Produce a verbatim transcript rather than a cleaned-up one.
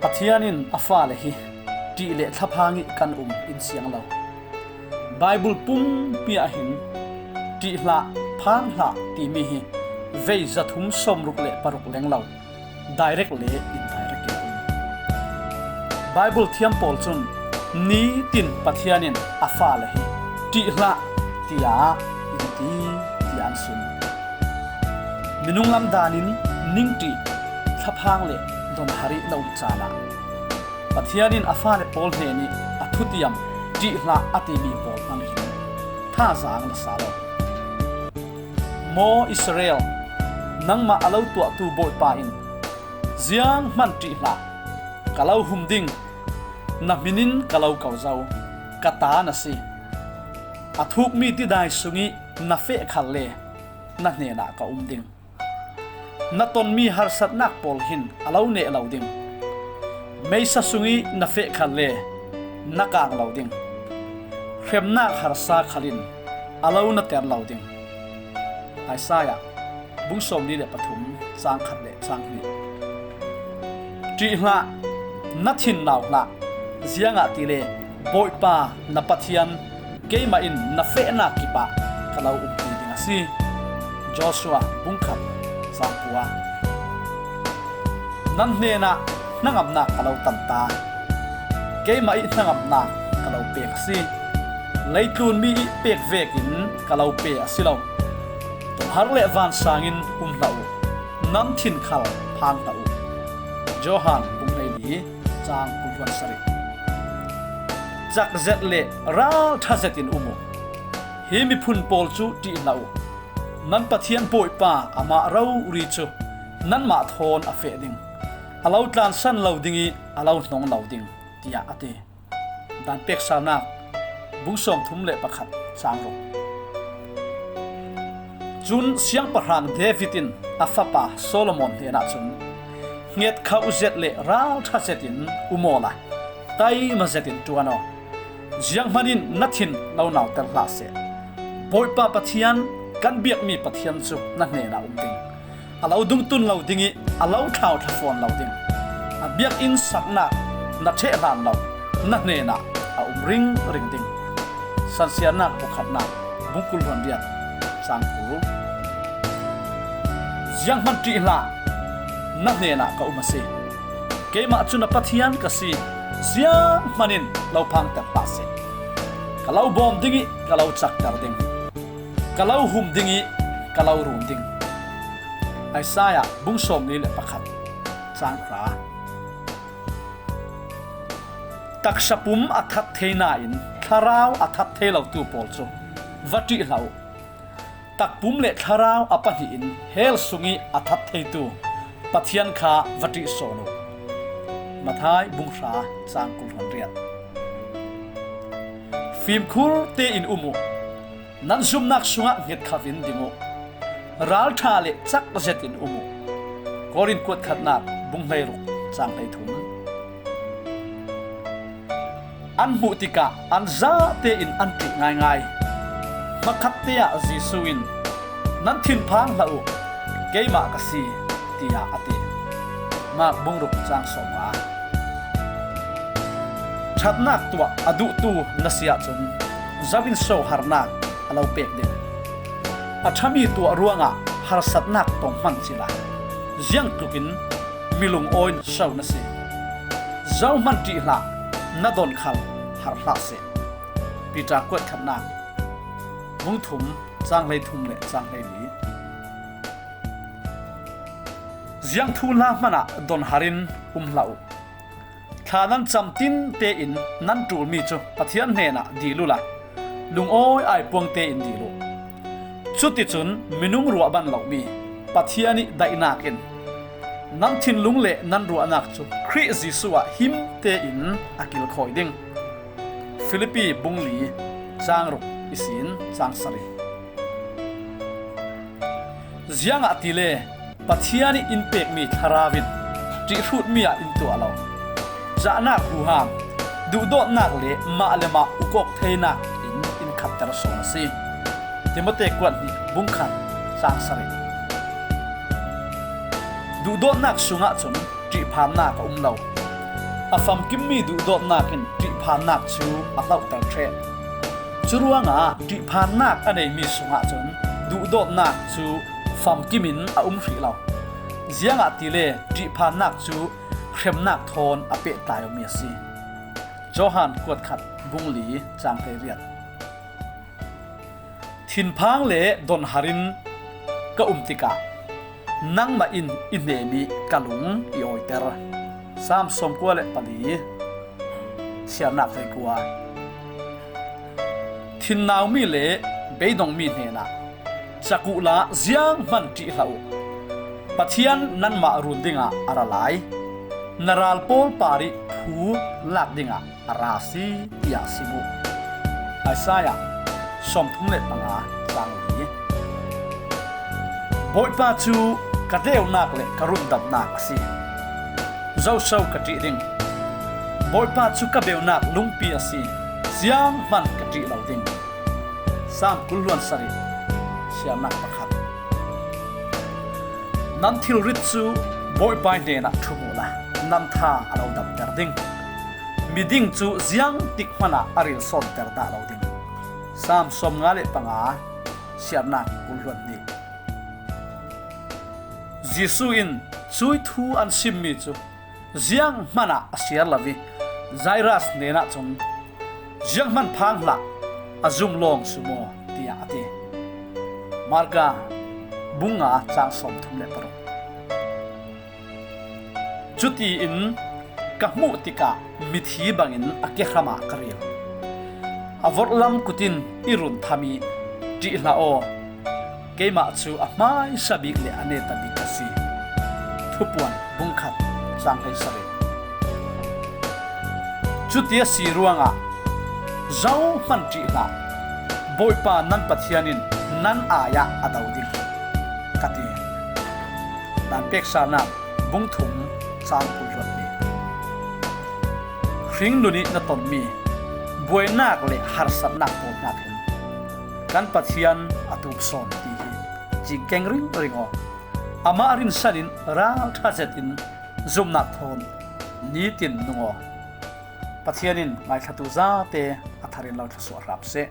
Pathian in a fale hi ṭih le thlaphang ih kan um in siang lo. Bible pumpi ah hin ṭih hlah, phang hlah timi hi vei zathum sawmruk le paruk leng lo, direct le indirect in a um. Bible thiam pawl cun nitin Pathian in a fale hi ṭih hlah tiah in ti, tiah an sim. Minung lam dan in ningṭih, thlaphang le donhar ih na um caan ah Pathian in a fale pawl hnen ih a thutiam ṭih hlah a timi pawl hmang hin thazaang na sa lo. Maw Israel, nangmah a lo tuahtu Bawipa in, zianghman ṭih hlah, ka lo hum ding, na hmin in ka lo ko zo, ka ta na si. A thukmi tidai sungih na feh khalle na hnenah ka um ding. Na tonmi harsatnak pawl hin a lo neh lo ding. Meisa sungih na feh khalle na kang lo ding. Hremnak harsa khal in a lo na ter lo ding. Isaiah bung sawmli le pathum, cang khat le cang hnih. Ṭih hlah, na thin nau hlah, ziangahtile Bawipa na Pathian keimah in na fehnak kipah ka lo umpi ding a si. Joshua bung khat, cang kua. Nan hnenah hnangamnak ka lo tanta, keimah ih hnangamnak ka lo pek a si. Leitlun mi ih pek vekin ka lo pe a si lo. Tonhar le vansang in um hlah uh, nan thin khal phang hlah uh. Johan bung hleili, cang kul hluan sarih. Cak zet le ralṭha zetin um uh. Hi miphun pawl cu ṭih hlah uh. Nan Pathian Bawipa amah rori cu nanmah thawn a feh ding, a lo tlansan lo ding ih a lo hnong lo ding, tiah a ti. Dan peksalnak bung sawmthum le pakhat, cang ruk. Cun siangpahrang David in a fapa Solomon hnenah cun, hnget khauh zet le ralṭha zetin um awla taima zetin ṭuan aw. Zianghman in na thin lo nauter hlah seh. Bawipa Pathian, kan biakmi Pathian cu na hnenah um ding, a lo dungtun lo ding ih a lo thlauthla fawn lo ding. A biakinn saknak na ṭheh hlan lo, na hnenah a um ringring ding. Sansiarnak pakhatnak bung kul hluan riat, cang kul. Zianghman ṭih hlah, na hnenah ka um a si. Keimah cu na Pathian ka si, zianghman in lo phangter hlah seh. Ka lo bawm ding ih ka lo cakter ding, ka lo hum ding ih ka lo run ding. Isaiah bung sawmli le pakhat, cang hra. Taksa pum a that thei nain thlarau a that thei lotu pawl cu va ṭih hlah uh. Takpum le thlarau a pahnih in hell sungih a that theitu Pathian kha va ṭih sawn uh. Matthai bung hra, cang kul hluan riat. Fimkhur tein um uh. Nan zumnak sungah hngetkhav in ding uh. Ralṭha le cak zetin um uh. Korin kuat khatnak bung hleiruk, cang hleithum. An hmuh tikah an zate in an ṭih ngaingai. Hmakhatte ah Jesuh in, "Nan thinphang hlah uh, keimah ka si," tiah a ti. Mark bung ruk, cang sawmnga. Ṭhatnak tuah a duhtu na si ahcun zo in so harnak a lo pek ding. A ṭhami tuah ruangah harsatnak tong hman cila, ziangtlukin mi lungawi in so na si. Zohman ṭih hlah, na don khal har hlah seh. Peter kuat khatnak bung thum, cang hleithum le cang hleili. Ziangthu hla hmanah donhar in um hlah uh. Thla nan cam tinte in nan ṭulmi cu Pathian hnenah dil uhla, lungawi aipuang tein dil uh. Cuticun minung ruah ban lomi Pathian ih daihnak in nan thinlung le nan ruahnak cu Khrih Jesuh ah him tein a kilkhawi ding. Filipi bung li, cang ruk ihsin cang sarih. Ziangahtile Pathian ih in pekmi thlarau in ṭihhrutmi ah in tuah lo. Cahnak huham, duhdawtnak le mah le mah ukawk theinak in in khatter sawn a si. Timote kuat hnih bung khat, cang sarih. Duhdawtnak sungah cun ṭihphannak a um lo. A famkimmi duhdawtnak in ṭihphannak cu a hlauhter ṭheh. Curuangah ṭihphannak a neimi sungah cun duhdawtnak cu famkim in a um hrih lo. Ziangahtile ṭihphannak cu hremnak thawn a pehtlai awmi a si. Johan kuatkhat bungli cang hleiriat. Thinphang le donhar in ka um tikah nangmah in i hnem ih ka lung i awiter. Saam sawmkua le pali, siarnak hleikua. Thinnaumi le beidongmi hnenah, cak uhla zianghman ṭih hlah uh. Pathian nanmah run dingah a ra lai. Na ral pawl parih phu lak dingah a ra a si, tiah sim uh. Isaiah sawmthum le panga cang li. Bawipa cu ka deunak le ka rundamnak a si. Zoso ka ṭih ding? Bawipa cu ka beunak lungpi a si. Zianghman ka ṭih lo ding. Saam kul hluan sarih, siarnak pakhat. Nan thilrit cu Bawipa hnenah ṭhum uhla nan tha a lo damter ding. Miding cu ziangtik hmanah a ril sawnter dah lo ding. Saam sawmnga le panga, siarnak kul hluan hnih. Jesuh in cuih thu an simmi cu zianghmanah a siar lo ih Jairus hnenah cun, "Zianghman phang hlah, a zum lawng sum aw," tiah a ti. Marka bung nga cang sawmthum le paruk. Cutiin ka hmuh tikah mithi bangin a kehram ah ka ril. A vorhlam kut in i run tham ih, "Ṭih hlah aw, keimah cu a hmaisa bik le a neta bik ka si." Thupuan bungkhat cang hleisarih. Cuti a si ruangah zohman ṭih hlah, Bawipa nan Pathian in nan ai-ah a do ding, ka ti. Daan peksalnak bung thum cang kul hluan hnih. Hringnun ih na tonmi buainak le harsatnak pawl hnakin kan Pathian a tuk sawn ti hi cingkeng ringring aw. Amah rinsan in ralṭha zetin zumnak thawn nitin nung aw. Pathian in ngaithlatu zate a thar in lo thluasuah hram seh.